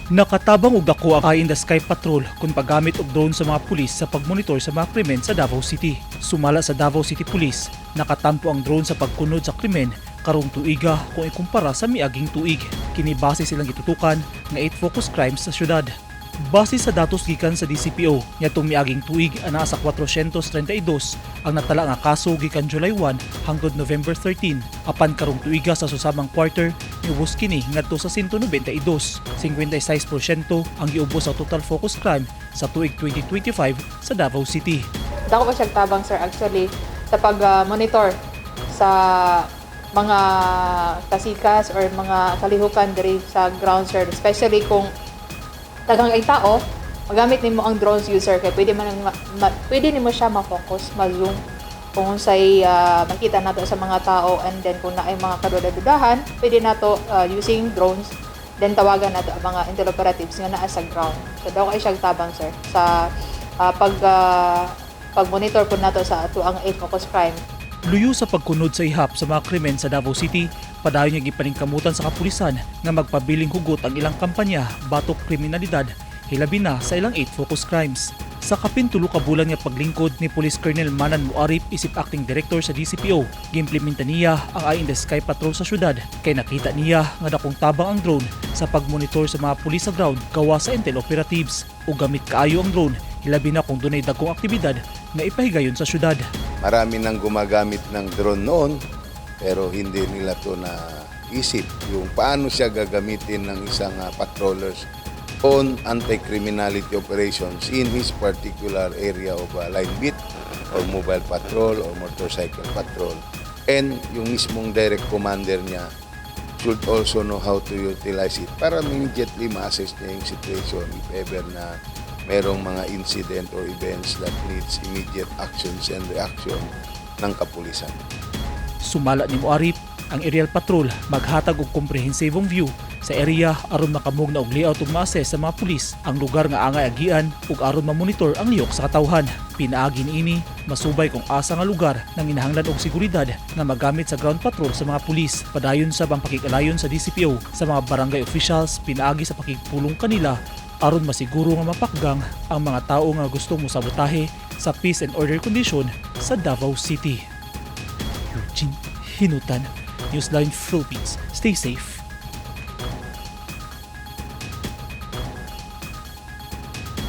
Nakatabang og dako ang Eye in the Sky Patrol kung paggamit og drone sa mga pulis sa pagmonitor sa mga krimen sa Davao City. Sumala sa Davao City Police, nakatampo ang drone sa pagkunod sa krimen karong tuiga kung ikumpara sa miaging tuig. Kini base silang gitutukan nga 8 focus crimes sa syudad. Base sa datos gikan sa DCPO, niadtong miaging tuig, anaa sa 432 ang natala nga kaso gikan July 1 hangtod November 13. Apan karong tuiga sa susamang quarter, niubos kini ngadto sa 192. 56% ang giubos sa total focus crime sa tuig 2025 sa Davao City. Dako pa siyang tabang, sir, actually sa pag-monitor sa mga kasikas or mga kalihukan diri sa ground, sir, especially kung daghang ay tao. Magamit nimo ang drones user kay pwede nimo siya ma-focus, ma-zoom kung unsay makita nato sa mga tao. And then kung naay mga kaduda-dudahan, pwede nato using drones, then tawagan nato ang mga intel operatives nga naa sa ground. So dako kay siyang tabang, sir, sa pag-monitor po nato sa ato ang 8 focus crime. Luyo sa pagkunod sa ihap sa mga krimen sa Davao City, padayon nga gipaningkamutan sa kapulisan nga magpabiling hugot ang ilang kampanya batok kriminalidad, hilabi na sa ilang 8 focus crimes. Sa kapin 3 ka bulan nga paglingkod ni Police Colonel Manan Muarip isip acting director sa DCPO, giimplementa niya ang Eye in the Sky Patrol sa syudad kay nakita niya nga dakong tabang ang drone sa pagmonitor sa mga pulis sa ground gawa sa intel operatives ug gamit kaayo ang drone, hilabi na kung dunay dagkong aktibidad nga ipahigayon sa syudad. Marami nang gumagamit ng drone noon, pero hindi nila to na isip yung paano siya gagamitin ng isang patrollers on anti-criminality operations in his particular area of line beat or mobile patrol or motorcycle patrol. And yung mismong direct commander niya should also know how to utilize it para immediately ma-assess niya yung situation if ever na merong mga incident or events that needs immediate actions and reaction ng kapulisan. Sumala ni Muarip, ang aerial patrol maghatag og komprehensibong view sa area aron makamugna og layout ug ma-assess sa mga pulis ang lugar nga angay agian ug aron mamonitor ang lihok sa katawhan. Pinaagi niini, masubay kung asa nga lugar nang inahanglan og seguridad nga magamit sa ground patrol sa mga pulis. Padayon sab ang pakig-alayon sa DCPO sa mga barangay officials pinaagi sa pakigpulong kanila aron masiguro nga mapakgang ang mga tao nga gustong mosabotahe sa peace and order condition sa Davao City. Eugene Hinutan, Newsline Philippines. Stay safe.